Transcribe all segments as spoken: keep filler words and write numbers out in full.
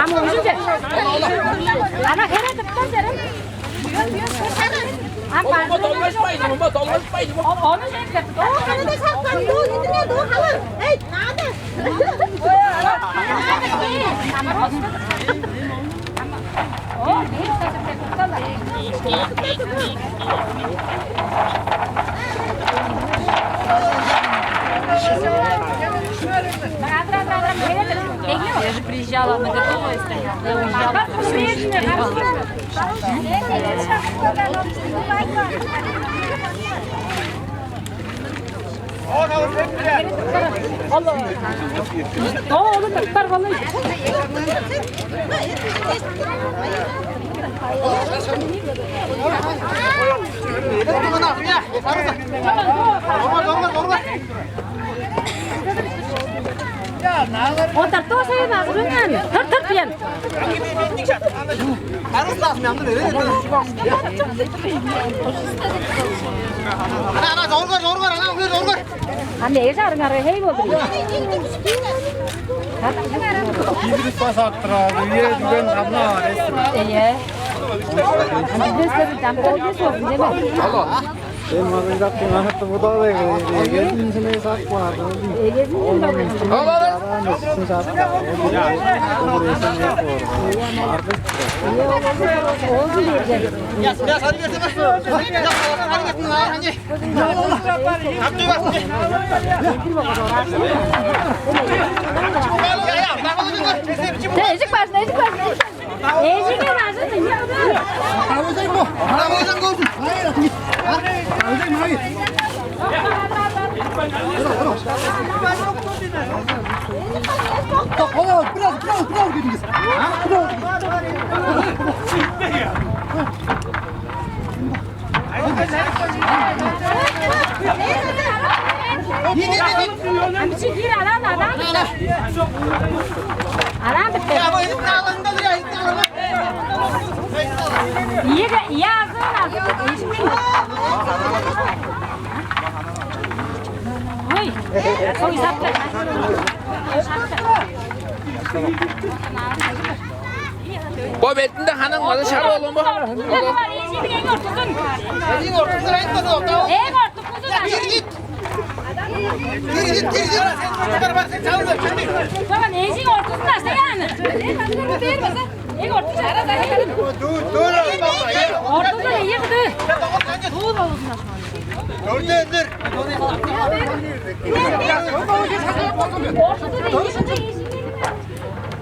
Ам ужунче. Ана хере тыптар жерим. Ам базы. Ону жеп кеттик. О, аны да саккан, доо, идине, доо, халар. Эй, наада. Я же приезжала на готовое стояла. Я уезжала. Ону туттар болуй. Отар тоже назрынган. Тыр, тыр, пиян. Ана, ана, зоргар, зоргар, ана, зоргар. А неге чарыңар хей болду? Кибири спас аттырады, үе дүген хамна бар эсин. Эйе. Андыгыс бир дамтан бес болду деме. Алло. Sen magazin yaptın, anlattı bu da da geldi. Geldi, seni satma. Egezin mi? Al, al, al. Artık. Olsun diyecek. Ya, ya, hadi gelsene. Ya, hadi gelsene, hadi. Hadi bak. Ezik baksın, ezik baksın. Eziğin ağzını yıkma. Bravo, Cengo. Hayır, hayır. Bravo, Cengo, hayır. Tamam, biraz, biraz, biraz gidiniz. Biraz gidiniz. Ам чи киир анаан, анаан. Анаан битте. Ийе, ийе, азын, азын. Ой, ой, сатты. Бо бетинде ханаң маза шарып алган бо. Эң ортузун. Эң ортузун айтпады, октап. Эң ортузун. Бир гит. Бир гит, бир гит. Чоган эжиң ортузун аштай аны. Эң ортузун. Ортузун ийи кыды. Дөрдө эндер. Ортузун ийи кыды.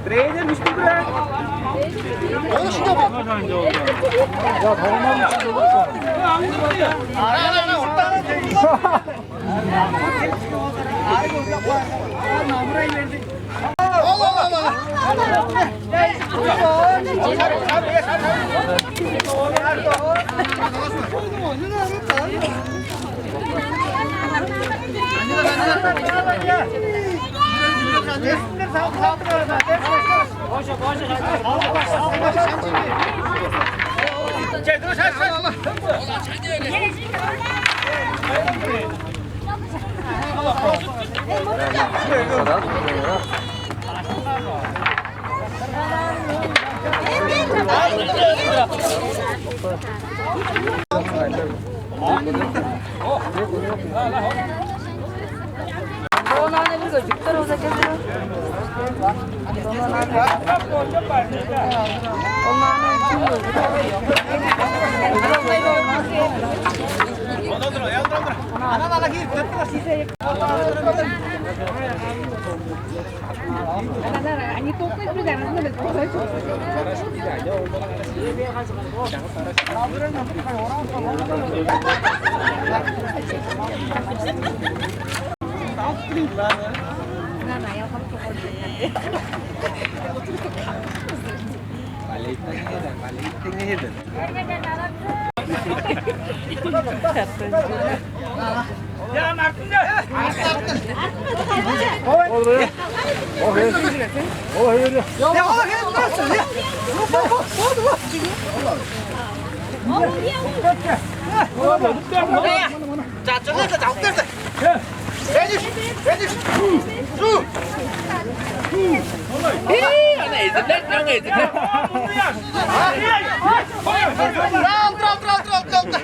Тренер күштү бирээ. Ону шыдап. Ча, чыгырды, чалып берди. Финиш, финиш. Шу. Эй, ана эзирлер, ана эзирлер. Алды, алды, алды, алды, алды.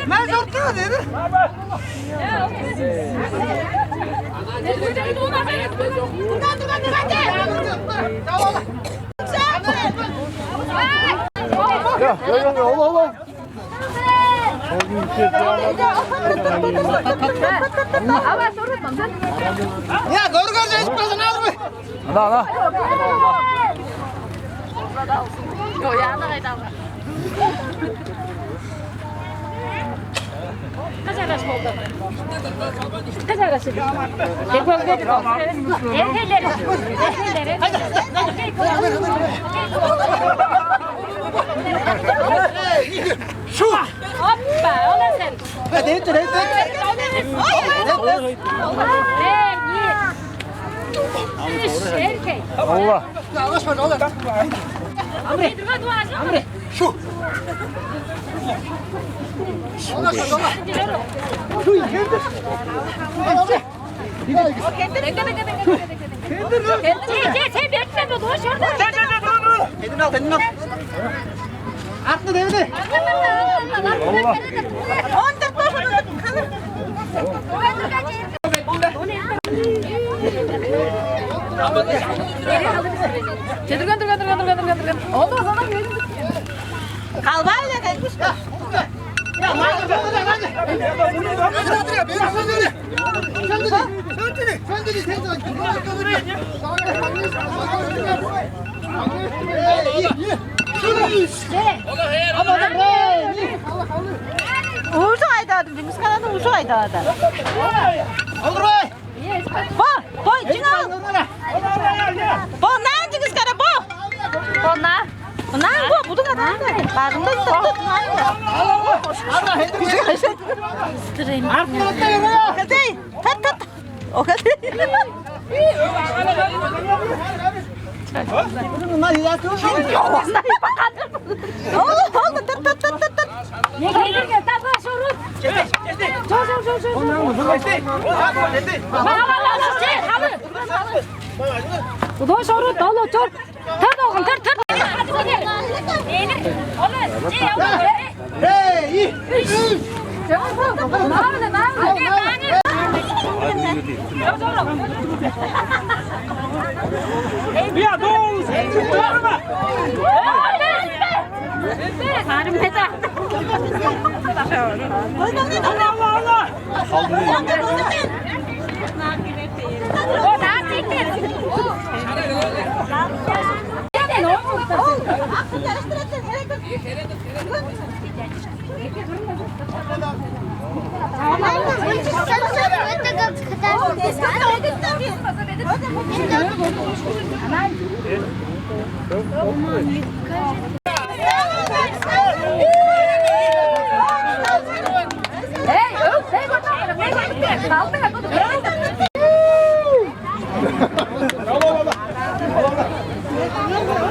Мен чорттум деди. Ол, ол, ол. Ана, ана. Шу! Оппа, ола сен. Дейт, дейт, дейт. Эй, иш, эркек. Алла. Шу. Шу, келди. Че, че, сен бертен бол, ош орда. Тедин ал, тедин ал. Артына девиди. Чедирген, дирген, дирген, дирген, дирген, дирген. Ол да озаннан келди. Калбай эле кайгышка. Ужу айдадым, Чыңгыс-Хаанның ужу айдады. Олурай! Бо, бо, чыңал. Бо, наан, Чыңгыс-Хаан, бо. Бо, на. Наан, бо, будуң адаанда. Бажыңда тыттыт. Кедей, тат, тат. О, кедей. Ол, ол, тат, тат, тат, тат, тат. Не, не, не, не, давай, шурут. Жол, жол, жол, жол, жол. Ала, ала, ала, жей, халы. Удон шорут, дол, чор. Тыр, долгун, тыр, тыр. Эй, ий. Бия, дол. Чорма.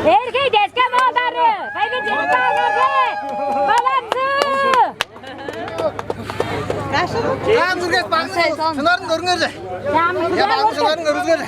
Эргей деске маадары, кайда чедип каалыңар бе? Баламзы! Каан үргес, багның шынарын көрүңер же. Я, багның шынарын көрүңер же.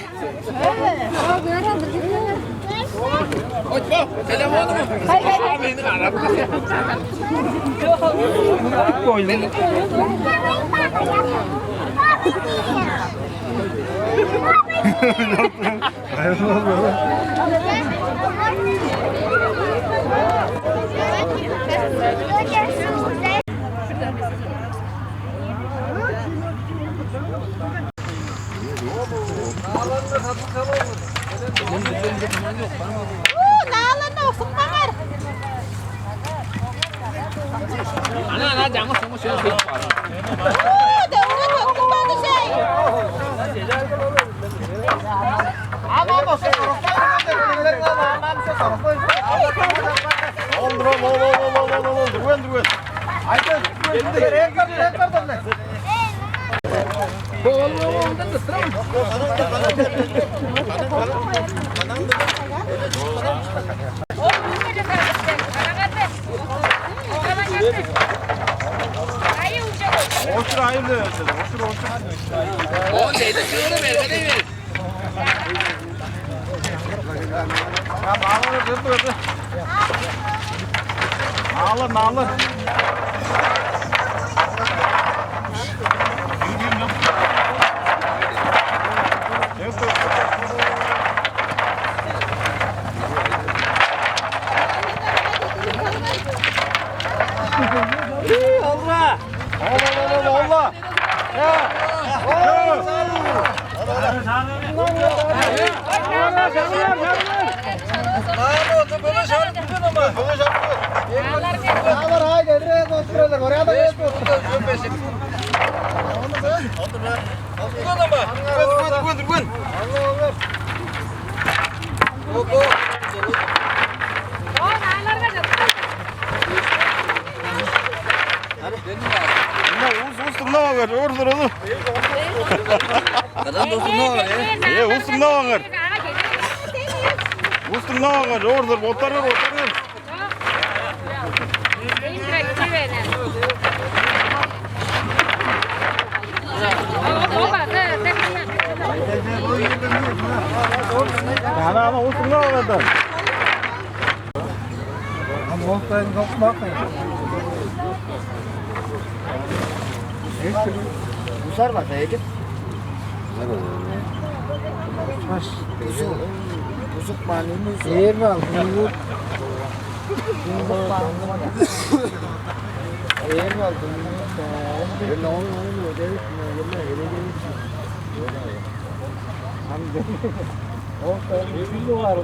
Уу, нааланы оксунмаңар. Ана, ана, жаңы соңу шөй шөй. Уу, дөңге төктүрбеңи шей. Ана, ана, оксун, оксун, оксун. Ол, ол, ол, дүрген, дүрген. Айда, дүрген, дүрген. Очур айыл, очур, очур. О, деди, чыгыры бергедей бер. Наалар, наалар. Олла! Олла, олла, олла, олла! Мына улус, улус дыңнаваңар, оор-дур ону. Кадан досуң ол, э? Э, улус дыңнаваңар. Улус дыңнаваңар, оор-дур, боттарыңар, боттарыңар. Ана, ана, улус дыңнаваңар да. Ам ол тайын калып бак. Бузар база эдип. Баш. Бузук. Бузук маанын бузук. Ээр бал, бузук. Ээр бал, бузук. Ам ол тайын кило бар.